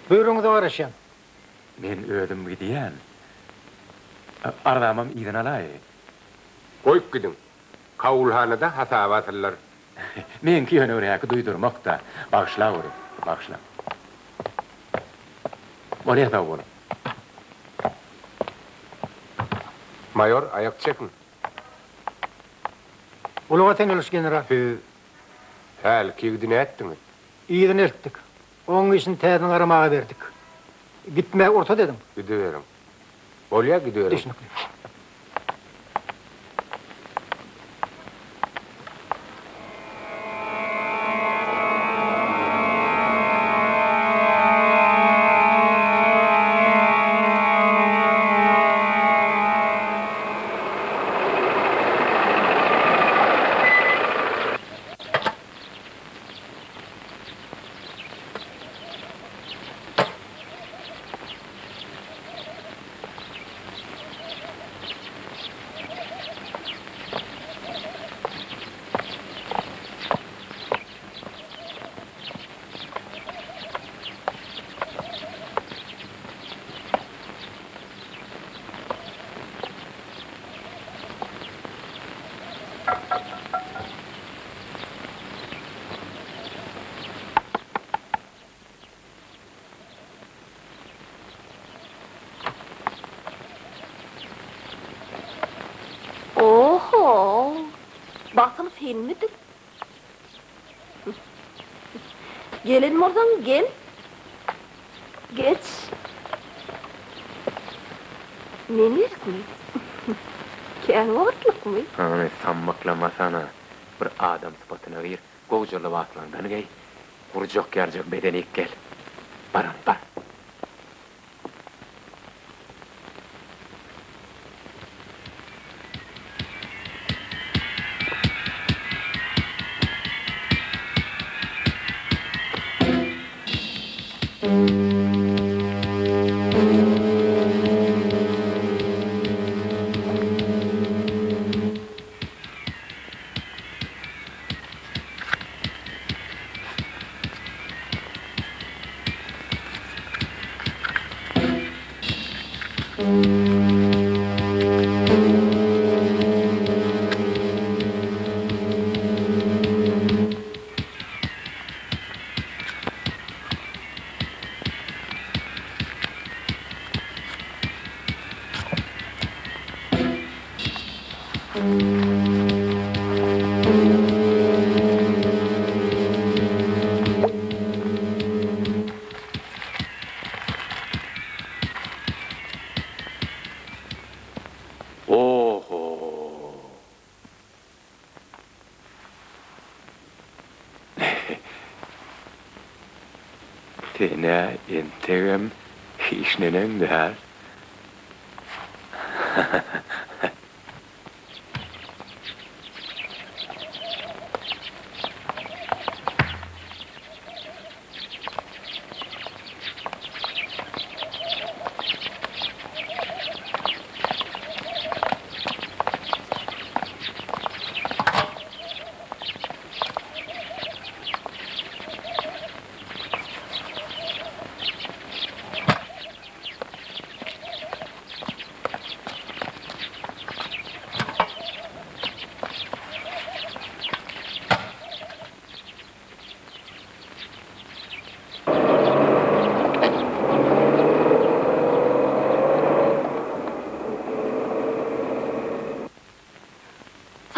Buýrugyňyza garaşýan. Men özüm gidýän. Arzamam yzyna alaý. Goýup gidiň. Kabulhanada hasaba asylar. Meňki ýöne bir häki duýdurmak-da. Bagyşlaweri, bagyşla. Bolýa sag boluň. Maýor, aýak çekiň. Gulaga sen uluş general. Siz hälki ýigidi nätdiňiz? Yzyna eltdik. Oň işini täzeden garamaga berdik. Gitmäge rugsat ediň. Gidiberiň. Bolýa gidiberiň. Düşnükli. Oho! Batyl senmidiň? Gelen bolsaň gel. Geç. Men gerekmi? Kän wagtlykmy? Hany, sammaklamasana. Bir adam sypatyna gir, gowja lybaslaňdan geý. Gurjak ýaljak bezenik gel. Bar hany, bar. Oho! Sen-ä entegem hiç neneň däl.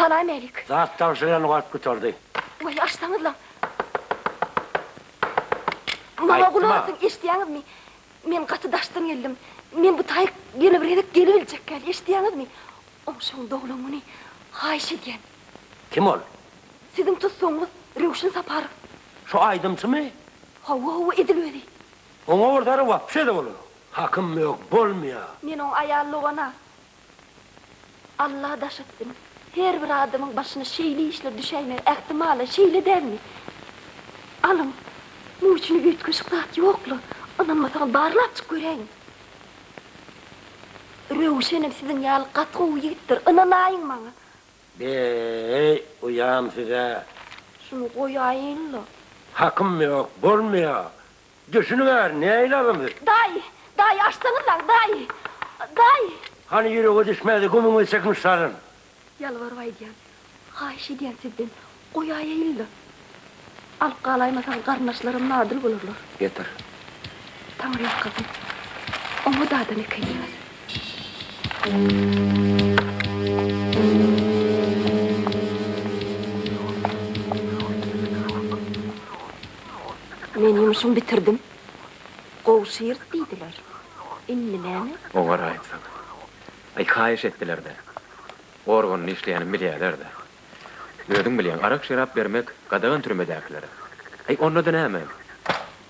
Salam älik. Zat tabşyrýan wagt gutardy. Waý, açsaňyzlaň. Maňa gulak asyň, eşidýäňizmi? Men gaty daşdan geldim. Men bu taýyk ýene bir gezek gelibiljek däl, eşidýäňizmi? Oňşugyň doglan güni, haýyş edýän. Kim ol? Siziň tutsagyňyz Röwşen Saparow. Şu aýdymçymy? Hawa, hawa, edil özi. Oňa bir sary wapşe-de bolanok. Hakym ýok, bolmaýa. Men oň aýal dogana. Alla daş etsin. Her bir adamyň başyna şeýle işler düşäýmegi ähtimal-a, şeýle dälmi? Alyň, muň içinde üýtgeşik zat ýok-la, ynanmasaňyz barlapjyk göräýiň. Röwşenem siziň ýaly gaty gowy ýigitdir, ynanaýyň maňa. Be-eý, uýam siz-ä. Şuny goýaýyn-la. Hakym ýok, bolmaýa. Düşüniň är, nähili adamsyz? Daýy, daýy, açsaňyzlaň, daýy! Daýy! Hany ýürege düşmezdi, gümüňizi çekiň şu taýdan. Ýalbaryp aýdýan, haýyş edýän sizden, goýaýaýyn-la. Alyp galaýmasaňyz garyndaşlarym nadyl bolarlar. Getir. Taňryýalkasyn. Oňat adam ekeniňiz. Men ýumşumy bitirdim. Gowşyrt diýdiler. Indi näme? Oňaraýypsyň. Aý, haýyş etdiler-dä. Organda işleýänimi bilýärler-dä. Özüň bilýäň, arak-şerap bermek gadagan türmedäkilere. Aý, onda-da näme?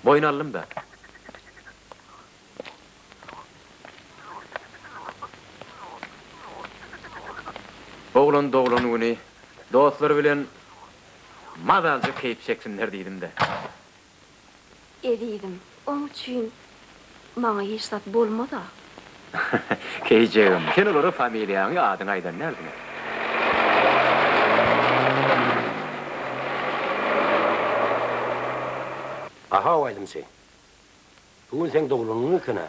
Boýun aldym-da. Oglan doglan güni dostlary bilen mazalyja keýp çeksinler diýdim-de. Ezizim, oň üçin maňa hiç zat bolmaz-a. Keýijegim, sen olara familiýaňy, adyňy aýdan dälsiň-ä. Ahaw aýdymçy. Bu gün seň doglan günüň eken-ä.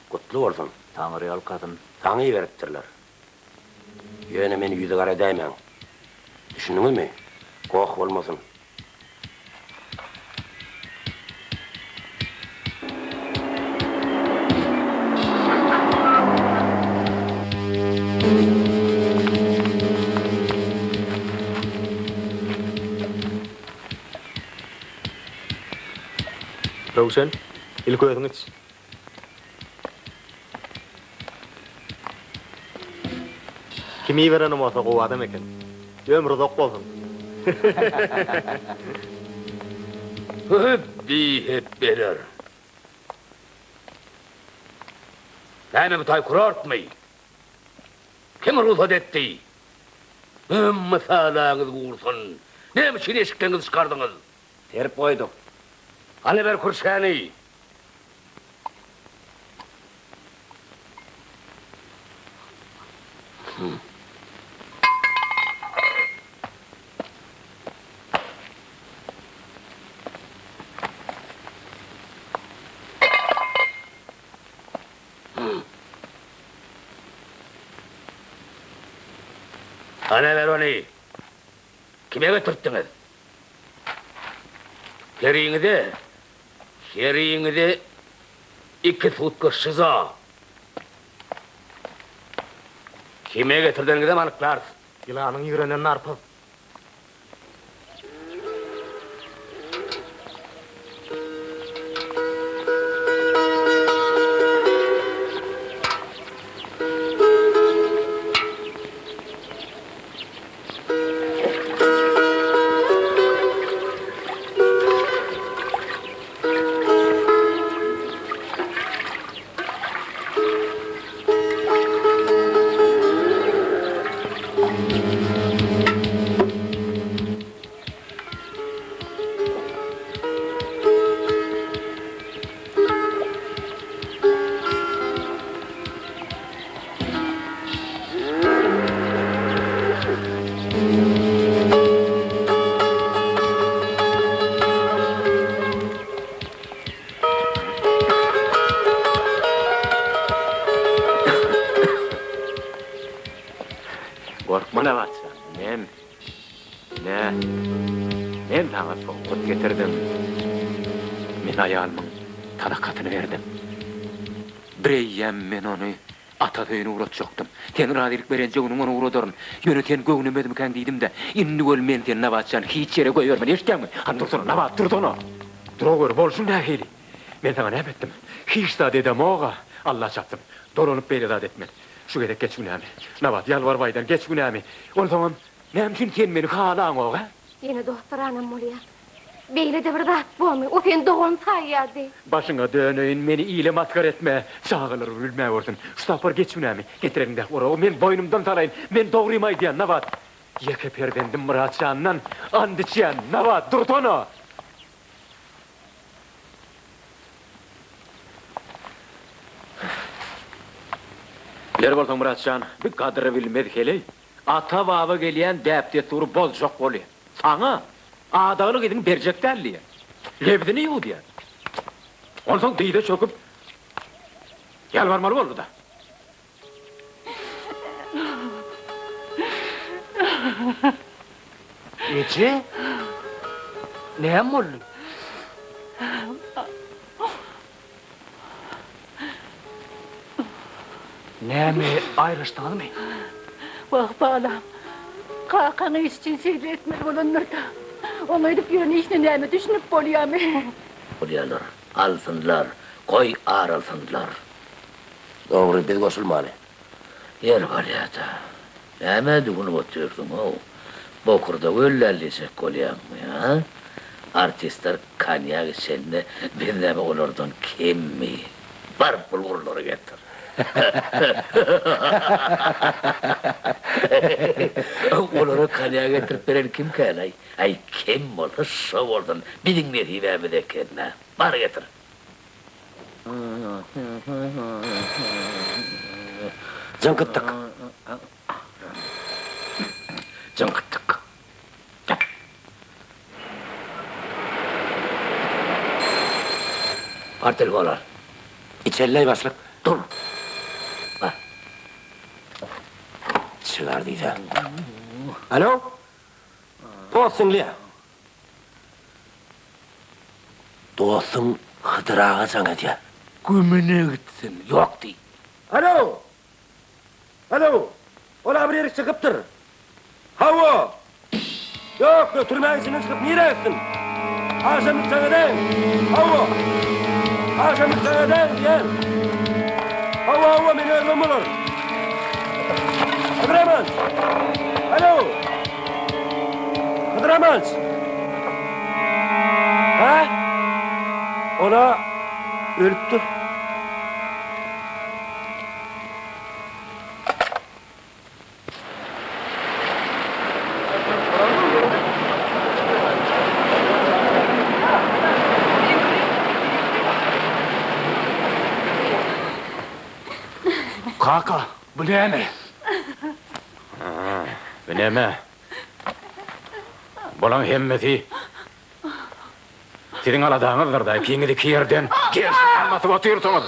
Gutly bolsun. Taňryýalkasyn. Saňa iberipdirler. Ýöne meni ýüzügara edäýmäň. Düşündiňizmi? Goh bolmasyn. Röwşen, ilki özüň iç. Kim iberenem bolsa gowy adam eken. Ömri uzak bolsun. Hüp bihepbeler. Näme bu taý kurortmy? Kim rugsat etdi? Mysalaňyz gursun. Näme üçin eşikleňizi çykardyňyz? Serip goýduk. Hany ber kürşäni. Hany ber ony. Kime getirtdiňiz? Heriňize, heriňize iki sutka şyza. Kime getirdeniňizem anyklarys. Ýylanyň ýigrenen narpyz. Gorkma Nabatjan, men, ine, men saňa sowgat getirdim. Men aýalymyň talakatyny berdim. Bireýýäm men ony ata söýüne ugratjakdym. Sen razylyk berenje günüň ony ugradaryn. Ýöne sen göwnemezmikäň diýdim-de. Indi weli men seni Nabat jan hiç ýere goýbermen, eşitýäňmi? Hany dursana, Nabat, dursana! Duraweri, bolşuň nähili? Men saňa näme etdim? Hiç zat edemog-a! Alla çapsyn, dolanyp beýle zat etmen. Şu gezek geç günämi. Nabat, ýalbaryp aýdan, geç günämi. Onsoňam, näme üçin sen meni halaňok-a? Ýene dostlaranam bolýar. Beýle-de bir zat bormy? O seni dogan saýýardy. Başyňa döneýin, meni ile masgara etme. Çagalar gülmä görsün. Şu sapar geç günämi. Getir eliňdäki oragy, men boýnumdan salaýyn. Men dogrymy aýdýan, Nabat. Ýeke perzendim Myrat jandan and içýän, Nabat, dursana! Biler bolsaň, Myrat jan, bu gadyry bilmez heleý. Ata-baba gelýän däp-dessury bozjak bolýar. Saňa adagly gyzyňy berjek däl diýýär. Lebzini ýuwudýar. Onsoň dyza çöküp ýalbarmaly boldy-da. Eje, näme boldy? Näme, aýrylyşdyňyzmy? Wah, balam, kakaň iş üçin şeýle etmeli bolandyr-da. Oň edip ýören işine näme düşünip bolýamy? Bolýarlar. Alsynlar, goý ar alsynlar. Dogry, biz goşulmaly. Ýeri bolýa-da. Nämä düwünip otyrsyň-ow? Bokurdagy öllällijek bolýaňmy, a? Artistler konýak içende biz näme olardan kemmi? Bar, bulgurlary getir. Olara konýak getirip beren kimkälaý? Aý, kim bolsa şo bolsun, biziň nesibämiz eken-dä. Bar getir. Jyňkytdyk. Jyňkytdyk. Bar telefon al. Içelleý başlyk. Dur. Bar. Çygar diýsä. Alo. Dost diňleýär. Dostuň Hydyr aga jaň edýär. Gümüne gitsin, ýok diý. Alo! Alo! Ol-a bir ýerik çykypdyr. Hawa! Ýok, ýok, türmäň içinden çykyp nirä gitsin? Agşamlyk jaň edäýiň. Hawa! Agşamlyk jaň edäýiň diýýän. Hawa, hawa, men özümem bolaryn. Hydyr amanç! Alo! Hydyr amanç! Hä? Ol-a ölüpdir. Kaka, bu näme? Bu näme? Bulaň hemmesi siziň aladaňyzdyr-da, ikiňiz iki ýerden gerşinden basyp otyrsyňyz.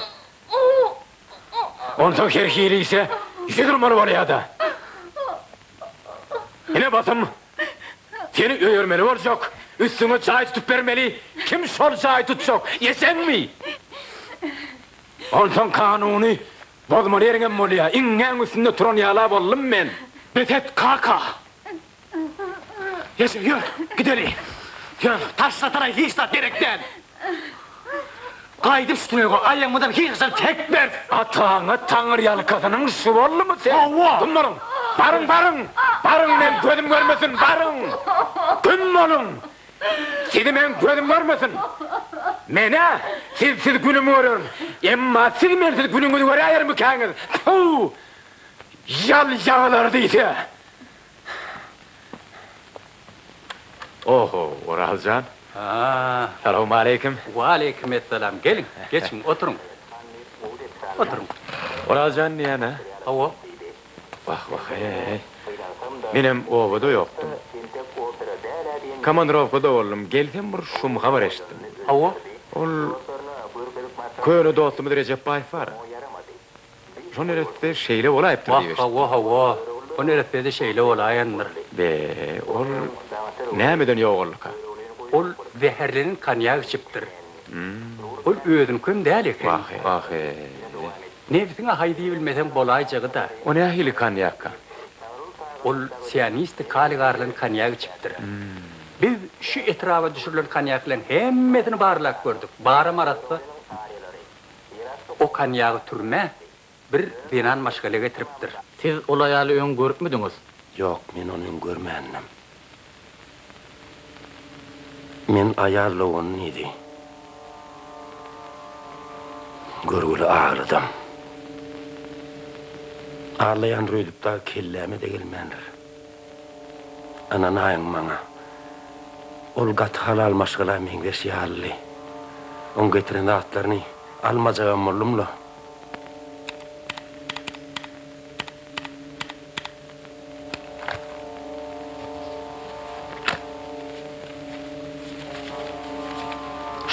Onsoň her hili işe ýüz urmaly bolýa-da. Ine basym, seni öýermeli boljak, üstüňe jaý tutup bermeli, kim şol jaýy tutjak, ejeňmi? Onsoň kanuny bozmaly ýeriňem bolýa, iňňäň üstünde turan ýala boldum men. Bes et, kaka! Eje, ýör, gideli. Ýör, taşlasana, hiç zat gerek däl. Gaýdyp şu tüýege aýagymyzam hiç haçan çekmeris. Ataňa taňyrýalkasynyň şu boldumy sen? Hawa! Güm boluň! Baryň, baryň! Baryň, meň gözüm görmesin, baryň! Güm boluň! Sizi meň gözüm görmesin! Men-ä sizsiz günümi görerin, emma siz mensiz günüňizi göräýermikäňiz? Tfu! Ýal-ýagylar diýse! Oho, Oraz jan. Ha. Salowmaleýkim. Waleýkim essalam. Geliň, geçiň, oturyň. Oturyň. Oraz jan diýýän-ä? Hawa. Wah, wah-eý. Menem obada ýokdum. Komandirowkada boldum. Gelsem bir şum habar eşitdim. Hawa. Ol köne dostumyz Rejep Baýew bar. Şo neresse şeýle bolaýypdyr diýip eşitdim. Wah, hawa, hawa. O neresse-de şeýle bolaýandyr. Be, ol nämeden ýogaldyka? Ol zäherlenen konýak içipdir. Ol özünikem däl eken. Wah, wah-eý. Nebsiňe haý diýibilmeseň bolaýjagy-da. O nähili konýakka? Ol sianisti kaliý garylan konýak içipdir. Biz şu etraba düşürilen konýaklaryň hemmesini barlap gördük. Baram arassa. O konýagy türmä bir zenan maşgala getiripdir. Siz ol aýaly öň görüpmidiňiz? Ýok, men ony öň görmändim. Men aýal dogany diýdi. Görgüli agladam. Aglaýandyr öýdüp dagy kelläme-de gelmändir. Ynanaýyň maňa. Ol gaty halal maşgala meňzeş ýalydy. Oň getiren zatlaryny almajagam boldum-la.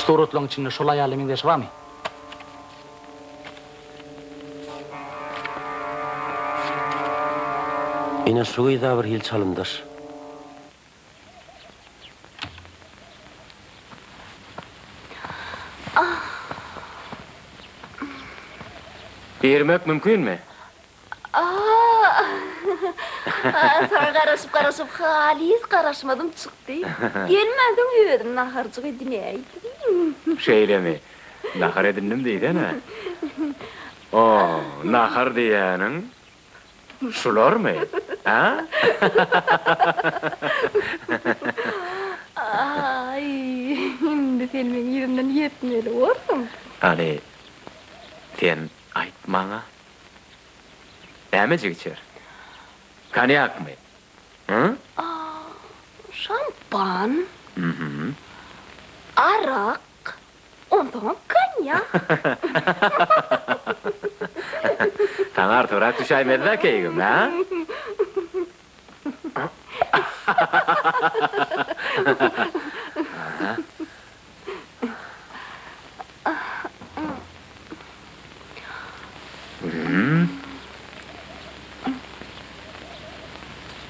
Şu suratlaryň içinde şol aýala meňzeşi barmy? Ine şu gyza bir hili çalymdaş. Girmek mümkinmi? Saňa garaşyp garaşyp halys garaşmadym çykdy. Gelmänsoň özüm naharjyk edinäýdim. Şeýlemi? Nahar edindim diýsene. O, nahar diýýäniň şularmy? A? Aý, indi sen meň yzymdan ýetmeli borsuň. Hany, sen aýt maňa. Nämejik içer? Konýakmy? Hı? Şampan. Arak. Onsoňam konýak. Saňa artygrak düşäýmez-dä keýgim, hä?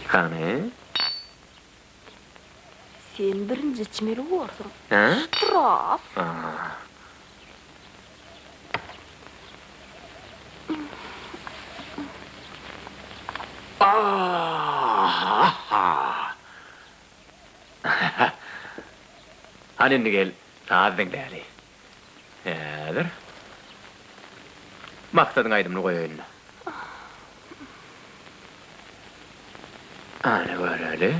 Hany? Sen birinji içmeli borsuň. Ştraf. Hany indi gel, saz diňläli. Häzir. Maksadyň aýdymyny goýaýyn. Hany göreli.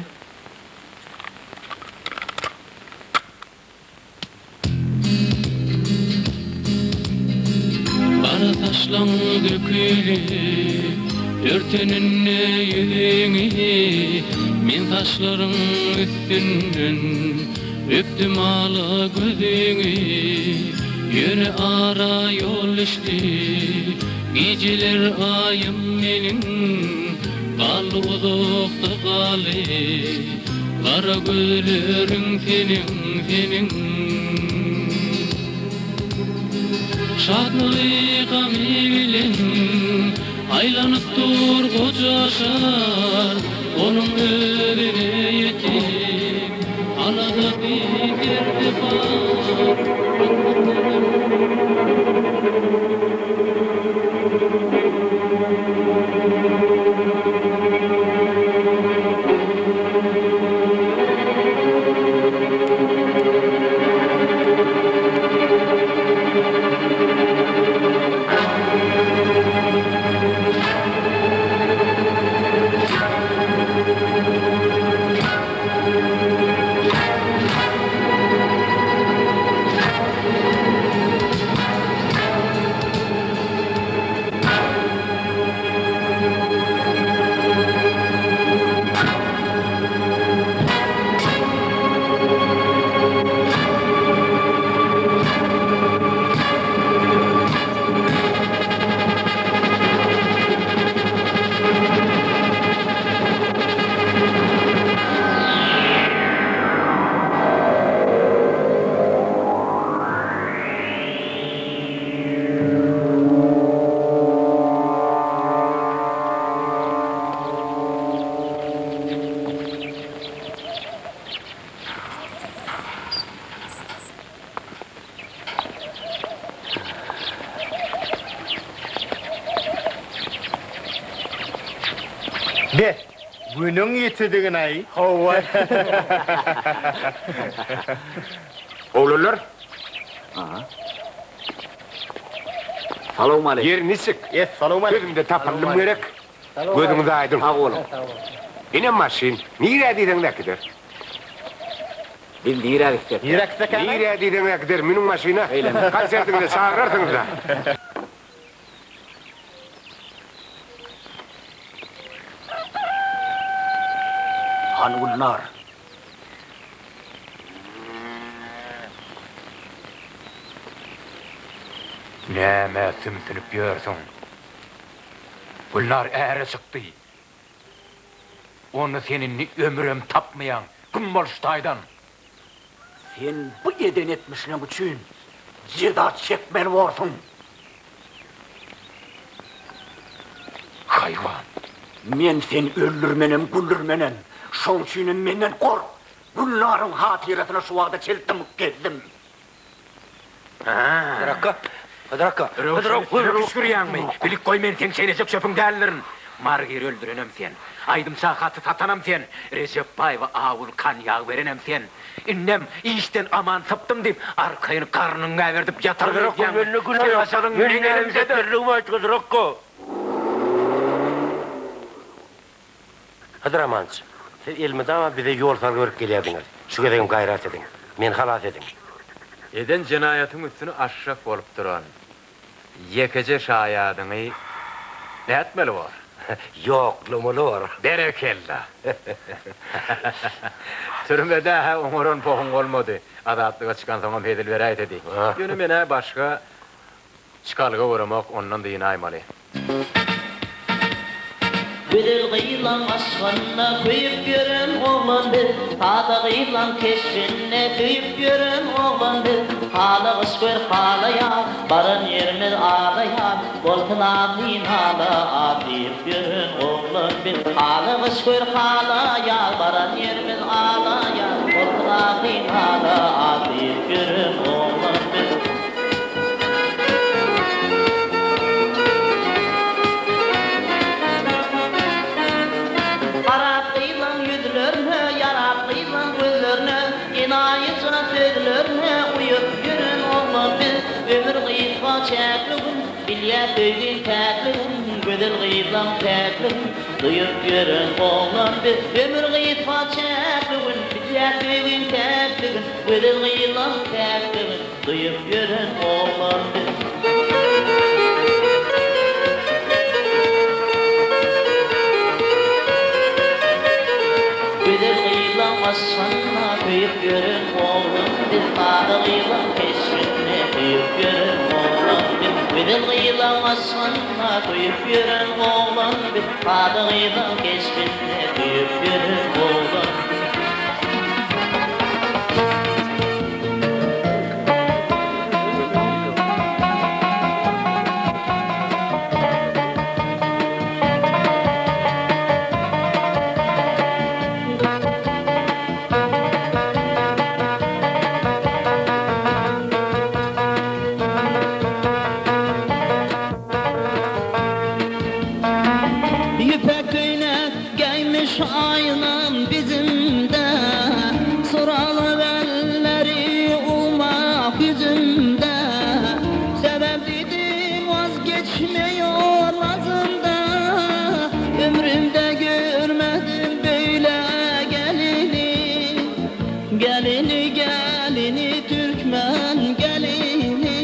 Gara saçlaň dökülip, örteninde ýüzüňi, Men saçlaryň üstünden öpdüm ala gözüňi. Ýöne ara ýol düşdi, gijeler aýym meniň, Galdy uzakda galdy. Gara gözleriň seniň, seniň. Şatlygy gamy bilen aýlanyp dur goja şar, Onuň özüne ýetik aladasy derdi bar. Be, günüň ýitidigin-aý. Hawa. Oglanlar. Salowmaleýkim. Ýeri niçik? Essalowmaleýkim. Gözümde tapyndym gerek. Gözüňiz aýdyň. Sag boluň. Ine maşyn. Nirä diýseň äkider. Biz nirä gitsek? Nirä gitsek ýaly? Nirä diýseň äkider. Münüň maşyna. Konsertiňize çagyrarsyňyz-da. Hany Gülnar? Nämä sümsünip ýörsüň? Gülnar äre çykdy. Onda sen indi ömürem tapmaýaň. Güm bol şu taýdan! Sen bu eden etmişleň üçin jeza çekmeli borsuň. Haýwan! Men seni öldürmenem, güldürmenem. Şoň üçinem menden gork! Gülnaryň hatyrasyna şu wagta çenli dymyp gezdim. Hydyr akga! Hydyr akga! Hydyr akga! Küşgürýäňmi? Bilip goý, men seň çeýnejek çöpüň däldirin. Margiri öldürenem sen. Aýdymça haty satanam sen. Rejep baýwa awuly konýak berenem sen. Indem işden aman sypdym diýip, arkaýyn garnyňy gäberdip ýatar Hydyr akga, öýdýäňmi? mende günä Seň ýok. ajalyň Men meň näme elimdedir. etmelidigimi aýt, Hydyr akga! Hydyr Amanç, siz elmydama bize ýol salgy berip gelýärdiňiz. Şu gezegem gaýrat ediň. Meni halas ediň. Eden jenaýatyň üstüni açjak bolup duran ýekeje şaýadyňy nätmeli bor? Ýoklamaly bor. Berekella! Türmede-hä oňaran pohuň bolmady. Azatlyga çykansoňam hezil beräýsedi. Ýöne men-ä başga Çykalga göremok, ondan dynaýmaly. Gözel gyzlaň aşgynda köýüp ýören oglan biz, Sada gyzlaň keşbinde söýüp ýören oglan biz. Hala gyş gör hala ýaz, baran ýerimiz ala ýaz, Bolsun ahy-nala az diýip ýören oglan biz. Hala gyş gör hala ýaz, baran ýerimiz ala ýaz, Bolsun ahy-nala az diýip ýören oglan biz. Garap gyzlaň ýüzlerine, ýarap gyzlaň gözlerine, Enaýyja sözlerine uýup ýören oglan biz. Ömür gysga çäkli gün, bilýä söýgiň päkligin, Gözel gyzlaň päkligin duýup ýören oglan biz. Ömür gysga çäkli gün, bilýä söýgiň päkligin, Gözel gyzlaň päkligin. Duýup ýören oglan biz. Gözel gyzlaň yşgyna köýüp ýören oglan biz. Sada gyzlaň keşbine söýüp ýören oglan biz. Gözel gyzlaň yşgyna köýüp ýören oglan biz. Sada gyzlaň keşbine söýüp ýören oglan biz. Ýüpek köýnek geýmiş aýnam bizimde, Suraly elleri umak ýüzümde, Sebäp diýdim wazgeçmeýor lazymda, Ömrümde görmedim beýle gelini, Gelini gelini türkmen gelini,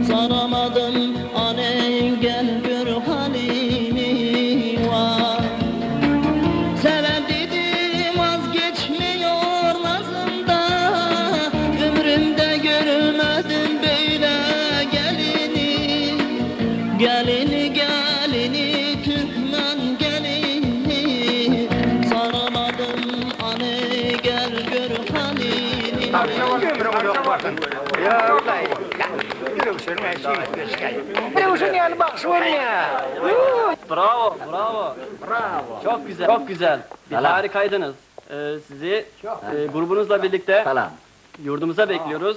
Saramadym Aney gel gör halymy vay. Sebäp diýdim wazgeçmeýor nazymda, Ömrümde görmedim beýle gelini, Gelini gelini türkmen gelini, Saramadym aney gel gör halymy. Röwşen ýaly bagşy bolýa. Bravo, bravo. Bravo. Çok güzel, çok güzel. Bir harikaydınız. Sizi grubunuzla birlikte yurdumuza bekliyoruz.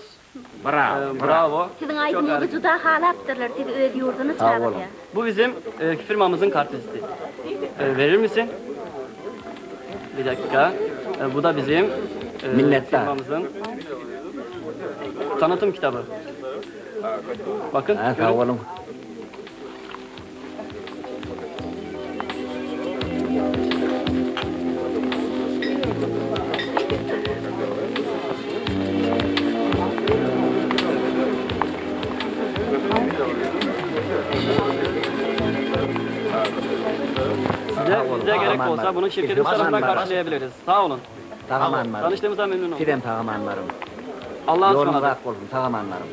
Bravo. Bravo. Siziň aýdymyňyzy juda halapdyrlar, sizi öz ýurduna çagyrýar. Bu bizim firmamyzyň kartviziti. Verir misin? Bir dakika. Bu da bizim firmamyzyň tanıtım kitabı. Bakın. Ha, sag boluň. Size, size gerek bolsa bunu şirketimiz tarafından karşılayabiliriz. Sağ olun. Sag-aman baryň. Tanıştığımıza memnun oldum. Sizem sag-aman baryň. Allah'a Ýoluňyz ysmarladyk. ak bolsun, sag-aman baryň.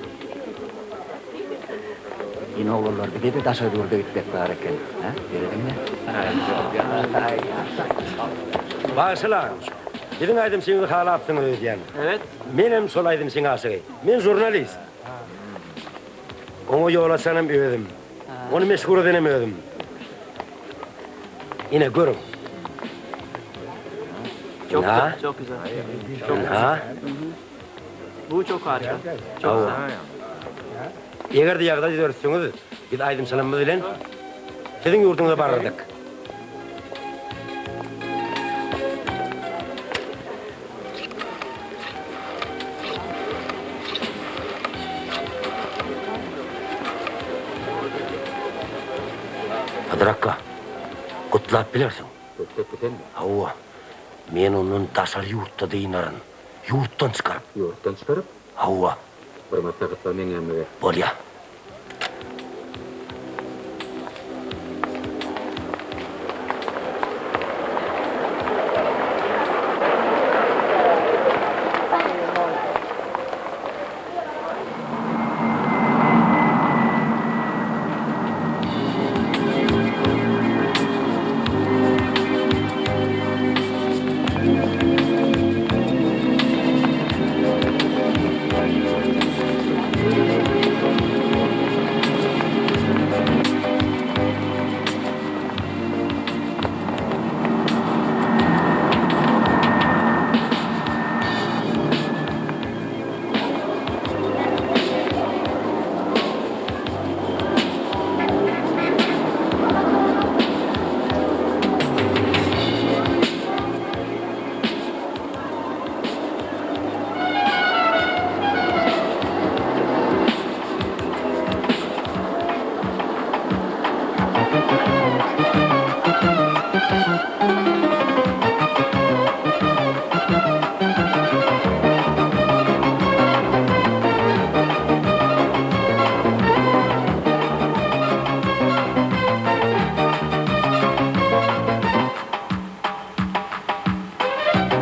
Ine oglanlar bize-de daşary ýurda gitmek bar eken. Hä, serediň-le. Bagşylaň. Biziň aýdymçymyzy halapsyňyz öýdýän. Evet. Menem şol aýdymçyň aşygy. Men žurnalist. Oňa ýol açanam özüm. Ony meşhur edenem özüm. Ine, görüň. Çok güzel, çok güzel. Çok güzel. Bu çok harika. Çok güzel. Eger-de ýagdaý döretseňiz, biz aýdymçylarymyz bilen siziň ýurduňyza barardyk. Hydyr akga, gutlap bilersiň. Hawa, men ondan daşary ýurtda dynaryn. Ýurtdan çykaryp. Ýurtdan çykaryp? Hawa. Bir maslahat bar meň ýanyma gel. Bolýa.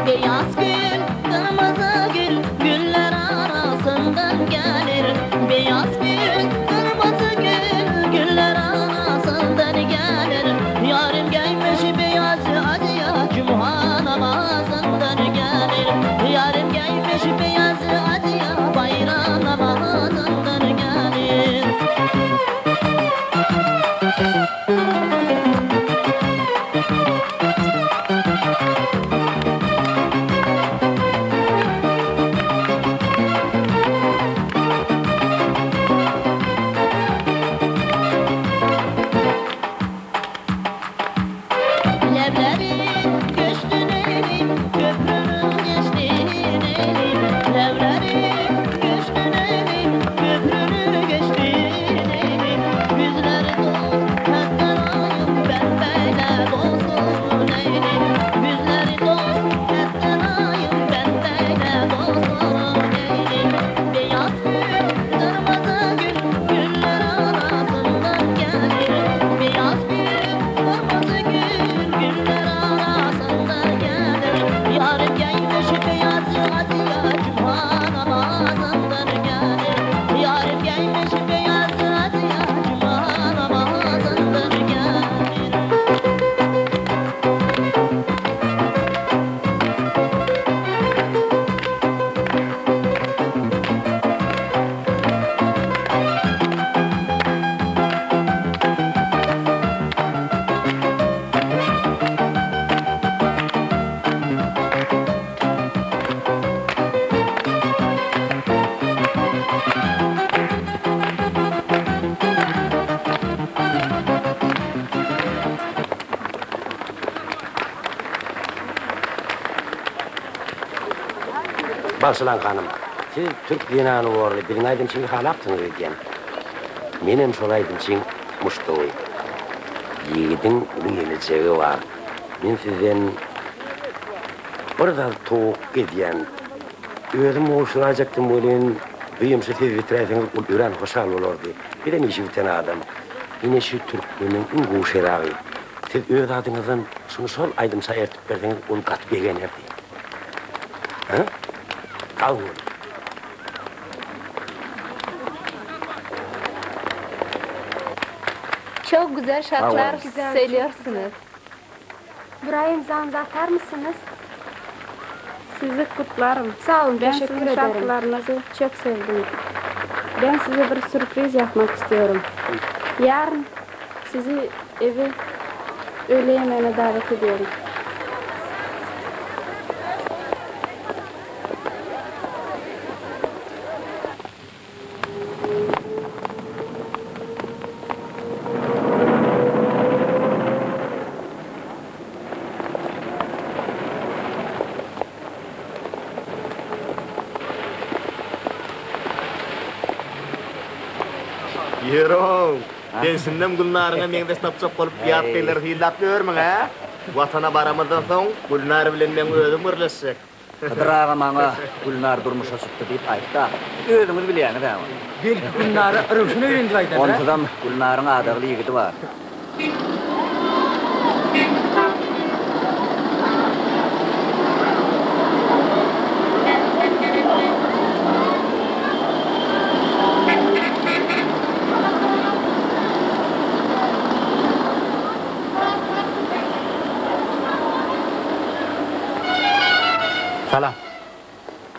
Beyaz gül, kırmızı gül, güller arasından gelir. Beyaz gül, kırmızı gül, güller arasından gelir. Yarim giymiş beyaz adiya, cuma namazından gelir. Yarim giymiş beyaz adiya, bayram namazından gelir. Leblebi göçtün elim, köprünün geçtin elim. Leblebi göçtün elim, köprünü geçtin elim. Güzleri dost, ettin ben böyle dostum elim. Güzleri dost, ettin ben böyle dostum elim. Beyaz gül, kırmızı gül, güller arasından gelir. Beyaz gül, kırmızı gül, güller arasından gelir. Yarım giymiş beyaz adiya, cuma namazından gelir. Yarım giymiş beyaz adiya, cuma namazından gelir. Bagşylan hanym, siz türk zenany borly biziň aýdymçyny halapsyňyz öýdýän. Menem şol aýdymçyň muşdagy. Ýigidiň uly gelejegi bar. Men sizden bir zat towuk gezýän. Özüm gowşuraýjakdym welin, bu ýumşy siz bitiräýseňiz ol örän hoşal bolardy. Bizem işi biten adam. Ine şu türkmeniň iň gowy şeraby. Siz öz adyňyzdan şuny şol aýdymça ertip berseňiz ol gaty begenerdi. Hä? Sag boluň. Çok güzel şarkılar söylüyorsunuz. Buraya imzanızı atar mısınız? Sizi kutlarym. Sag olun, Ben teşekkür sizin ederim. şarkılarınızı çok sevdim. Ben size bir sürpriz yapmak istiyorum. Yarın sizi eve öğle yemeğine davet ediyorum. Ýör-ow, sen şindem Gülnaryňa meňzeş tapjak bolup ýat gyzlary synlap ýörmüň, hä? Watana baramyzdan soň Gülnar bilen meň özüm gürleşjek. Hydyr aga maňa Gülnar durmuşa çykdy diýip aýtdy ahyr. Özüňiz bilýäňiz-ä ony. Belki Gülnara Röwşen öýlendi diýip aýdandyr-a? Onsuzam Gülnaryň adagly ýigidi bar. Salam.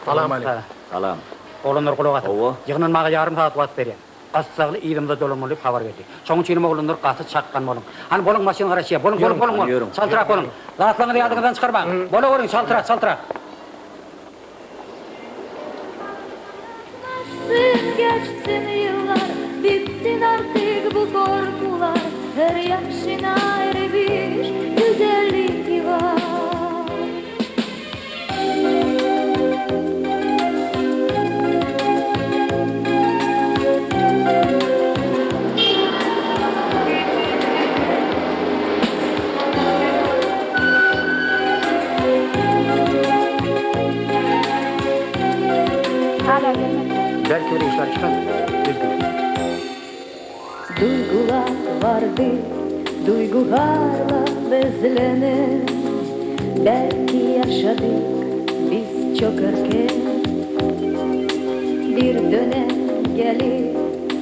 Salam aleýkum. Salam. Oglanlar gulak asyň. Hawa. Ýygnanmaga ýarym sagat wagt berýän. Gyssagly yzymyza dolanmaly diýip habar geldi. Şonuň üçinem oglanlar gaty çakgan boluň. Hany boluň maşyn garaşýar. Boluň boluň boluň boluň. Çaltrak boluň. Zatlaryňyzy ýadyňyzdan çykarmaň. Bolaweriň çaltrak çaltrak. Geçsin ýyllar, bitsin artyk bu gorkular, Her ýaşyň aýry bir güzelligi bar. Hala gelmediler. Belki bir işler çykandyr. Üzgünüm. Duygular vardı, duygularla beslenir. Belki yaşadık biz çok erken. Bir dönem gelir,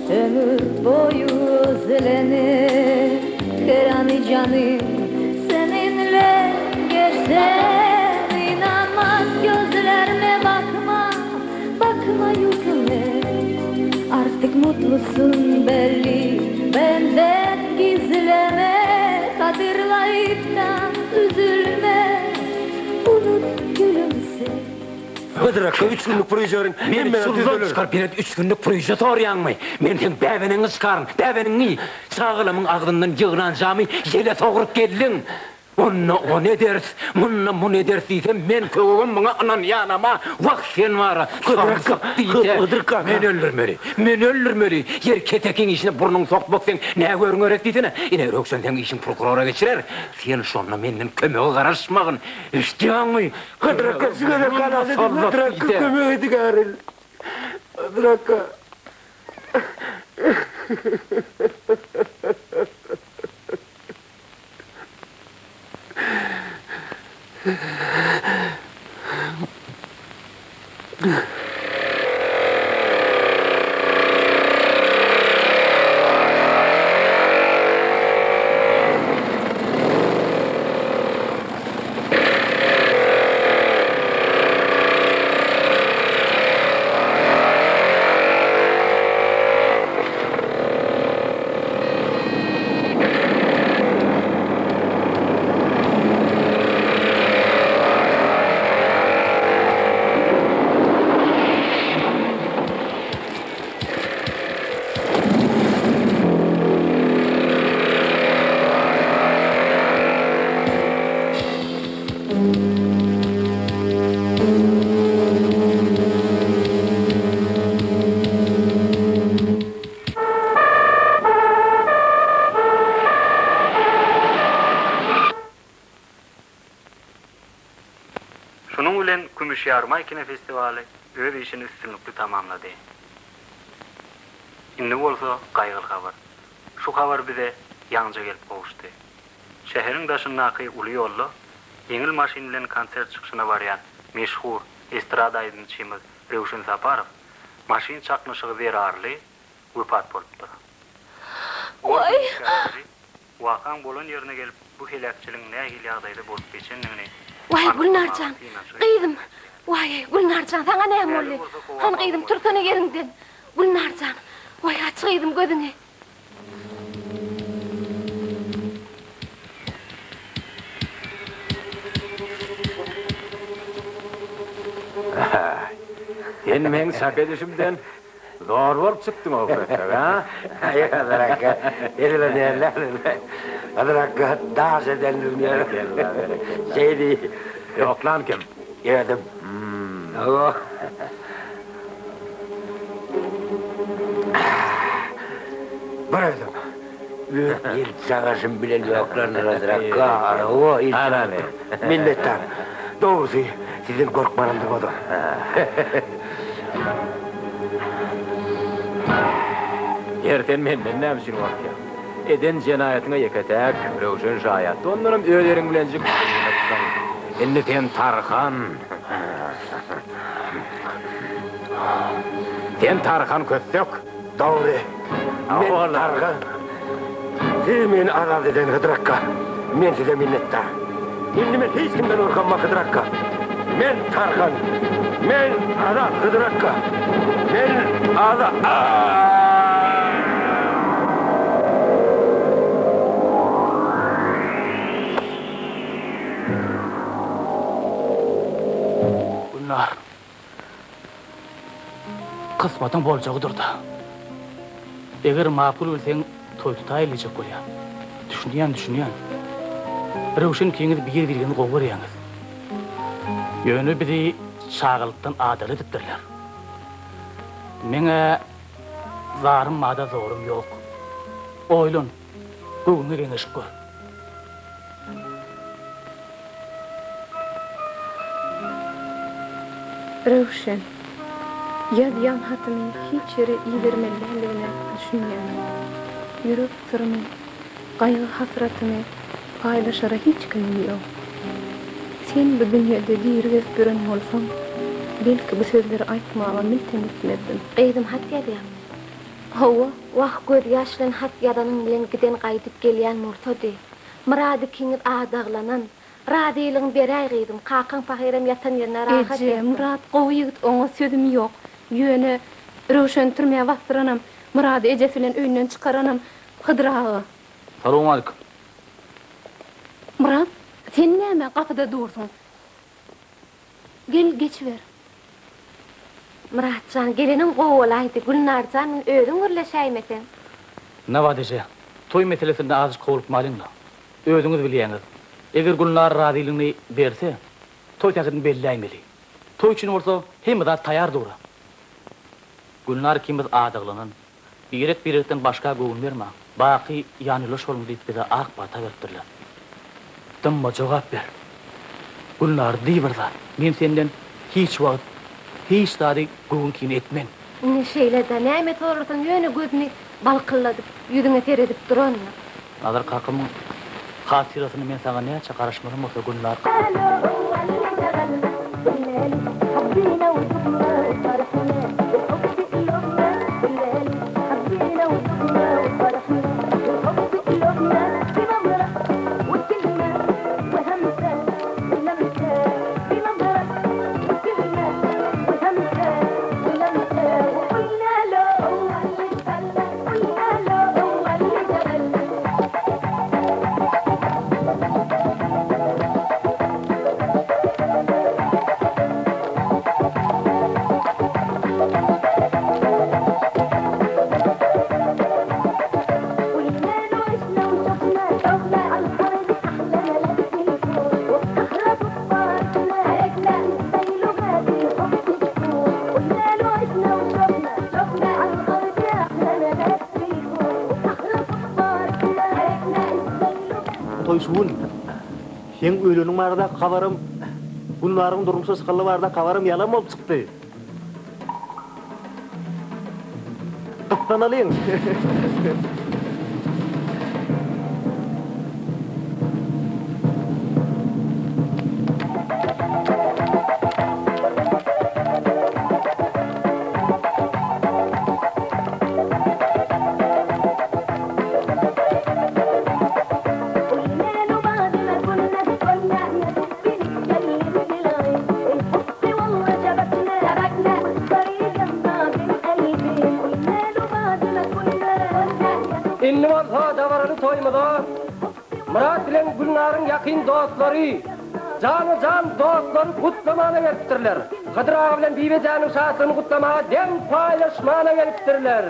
ömür boyu özlenir. Her anı canım seninle geçse inanmaz gözlerime bakma, bakma yüzüme. Artık mutlusun belli, benden gizleme. Hatırlayıp da üzülme, unut gülümse. Hydyr akga üç günlük pruža beriň. Meni çuldan çykar, bilet üç günlük pruža soraýaňmy? Men seň bäbeneňi çykaryn, bäbeneňi! Çagalamyň agzyndan ýygnan jamy ýele sogrup geldiň. Onda ony ederis, munda muny ederis diýsem, men köwegem muňa ynanýanam-a. Wah, sen bar-a, samsyk diýse, meni öldürmeli, meni öldürmeli. Ýeri kesekiň işine burnuňy sokmak seň nä görüň gerek diýsene. Ine, Röwşen seň işiň prokurora geçirer. Sen şonda menden kömege garaşmagyn. Eşidýäňmi? Hydyr akga, şu gezek halas ediň, Hydyr akga, kömek ediň aryl. Hydyr akga. Şunuň bilen Kümüş Ýarymaý kinofestiwaly öz işini üstünlikli tamamlady. Indi bolsa gaýgyly habar. Şu habar bize ýaňyja gelip gowuşdy. Şäheriň daşyndaky uly ýolda ýeňil maşyn bilen konsert çykyşyna barýan meşhur estrada aýdymçymyz Röwşen Saparow maşyn çaknyşygy zerarly wepat bolupdyr. Organ işgärleri wakaň bolan ýerine gelip bu heläkçiligiň nähili ýagdaýda bolup geçendigini Waý, anyklamaga Gülnarjan, synanyşyk gyzym, edýärler. Waý, Gülnar jan, saňa näme boldy? Hany gyzym, tursana ýeriňden. Gülnar jan, waý, aç gyzym gözüňi. Sen meň çak edişimden zor bolup çykdyň-ow, Kössek, a? Aý, Hydyr akga, edil-ä däl-ä. Hydyr akga daş edendigini. Berekella, berekella. Şeý diý. Ýoklan kim? Özüm. Hawa. Bir özüm. Öz el çagaşym bilen ýoklandyr Hydyr akga. Hawa, il çagaşym. Minnetdar. Dogrusy, sizden gorkmanymdy boza. Ýeri sen menden näme üçin gorkýaň? Eden jenaýatyňa ýeke-täk Röwşen şaýatdy, ondanam öz eriň bilenjik gynypsyň. Indi sen tarhan. Sen tarhan kössek. Dogry. Men tarhan. Siz meni azat eden Hydyr akga. Men size minnetdar. Indi men hiç kimden gorkamok Hydyr akga. Men tarhan. Men azat Hydyr akga. Men azat. Gülnar. Kysmatyň boljagydyr-da. Eger makul bilseň, toý tutaýyl diýjek bolýan. Düşünýän, düşünýän. Röwşen ikiňiz bir-biriňizi gowy görýäňiz. Ýöne bizi çagalykdan adaly edipdirler. Meň-ä zarym bada zorum ýok. Oýlan, göwnüňe geňeşip gör. Röwşen, ýazýan hatymy hiç ýere ibermeli däldigine düşünýän. Ýürek syrymy, gaýgy-hasratymy paýlaşara hiç kimim ýok. Sen bu dünýede diri gezip ýören bolsaň, belki bu sözleri aýtmaga miltem etmezdim. Gyzym hat ýazýaňmy? Hawa. Wah, gözýaş bilen hat ýazanyň bilen giden gaýdyp gelýän bolsady. Myrat ikiňiz adaglanan. Razylygyňy beräý gyzym, kakaň pahyram ýatan ýerinde rahat Eje, ýatsyn. Myrat gowy ýigit oňa sözüm ýok. Ýöne Röwşeni türmä basdyranam, Myrady ejesi bilen öýünden çykaranam Hydyr aga. Salowmalikim. Myrat, sen näme gapyda dursuň? Gel, geçiber. Myrat jan, geleniň gowy bolaýdy. Gülnar jan bilen özüň gürleşäýmeseň. Nabat eje, toý meselesinde azajyk howlukmalyň-la. Özüňiz bilýäňiz, eger Gülnar razylygyny berse, toý sähedini belläýmeli. Toý üçin bolsa hemme zat taýýar dur-a. Gülnar ikimiz adaglanan. Birek-birekden başga göwün bermäň, baky ýanýoldaş boluň diýip bize ak pata beripdirler. Dymma jogap ber. Gülnar diý bir zat. Men senden hiç wagt hiç zady göwün kine etmen. Indi şeýle-dä, näme sorasaň ýöne gözüni balkylladyp, ýüzüňe seredip durandyr. Nazar kakamyň hatyrasyna men saňa näçe garaşmalym bolsa Gülnar. Toý şu gün. Seň öleniň baradaky habarym, Gülnaryň durmuşa çykanlygy baradaky habarym ýalan bolup çykdy. Gyssanalyň. Indi bolsa dabaraly toýumyza Myrat bilen Gülnaryň ýakyn dostlary, jana-jan dostlary gutlamana gelipdirler. Hydyr aga bilen Bibejäniň şatlygyny gutlamaga deň paýlaşmana gelipdirler.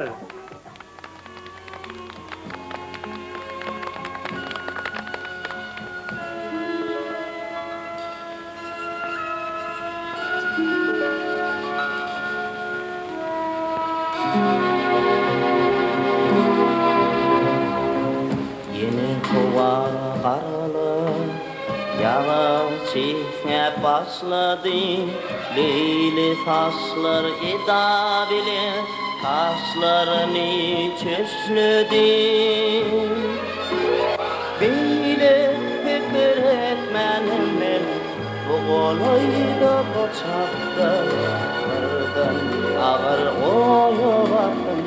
Ýene howa garalyp, ýagyş çisňäp başlady. Leýli saçlar eda bilen gaşlaryny çöşledi. Beýle pikir etmänem men bu golaýda bu çakda birden agyr oýa batdym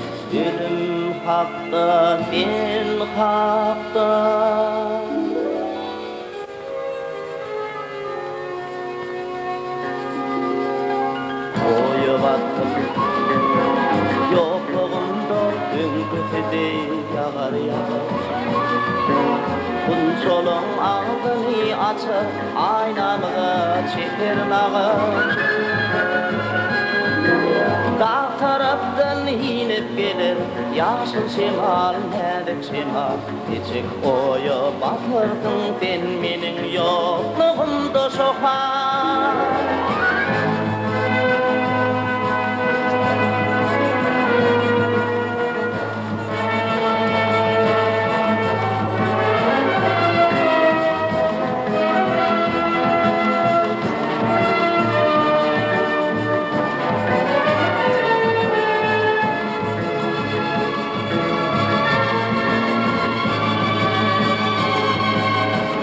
ölüm hakda sen hakda. Oýa batdym. Ýoklugymda öňküsi deý ýagar ýagyş. Gunçalaň agzyny açar, aýnalyga çeker nagyş. Dag tarapdan inip geler ýaşyl şemal, näzik şemal. Niçik oýa batyrdyň sen meniň ýoklugymda şo hal.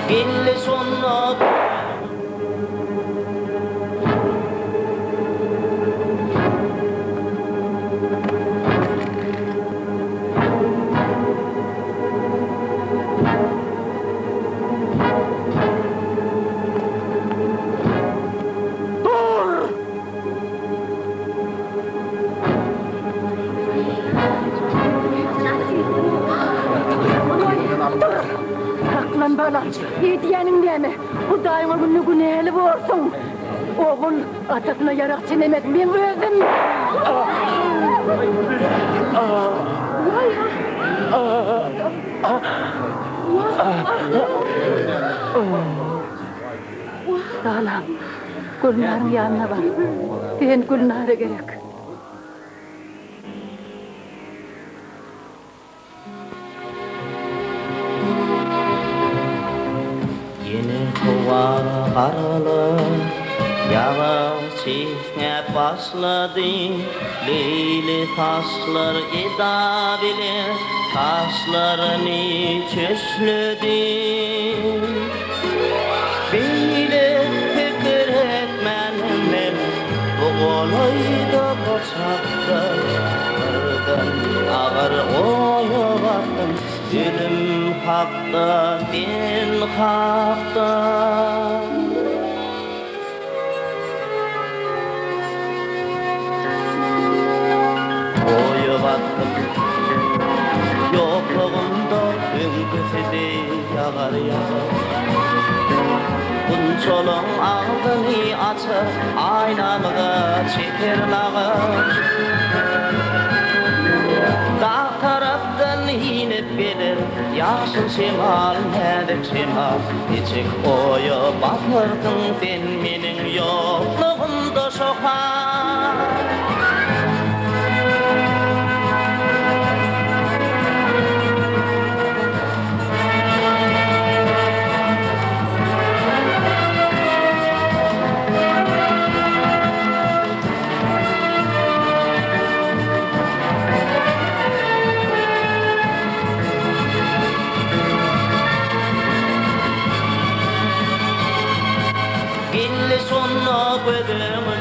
Geldi şonda Dur! Dur! Saklan balam! Edýäniň näme? Hudaýyň öňünde günäli borsuň! Ogul atasyna ýarag çenemez, meň özüm! Balam, Gülnaryň ýanyna bar. Sen Gülnara gerek. Ýene howa garalyp, ýagyş çisňäp başlady. Leýli saçlar eda bilen gaşlaryny çöşledi. Beýle pikir etmänem men bu golaýda bu çakda birden agyr oýa batdym ölüm hakda sen hakda. Oýa batdym Ýoklugymda öňküsi deý ýagar ýagyş. Gunçalaň agzyny açar, aýnalyga çeker nagyş. Dag tarapdan inip geler ýaşyl şemal, näzik şemal. Niçik oýa batyrdyň sen meniň ýoklugymda şo hal. Geldi şonda göz öňüme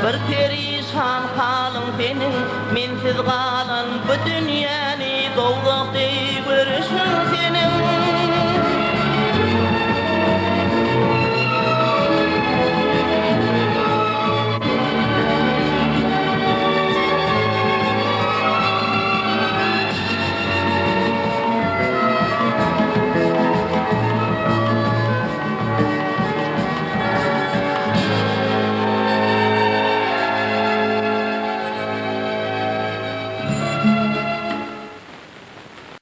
bir perişan halyň seniň, Mensiz galan bu dünýäni dowzah deý görüp.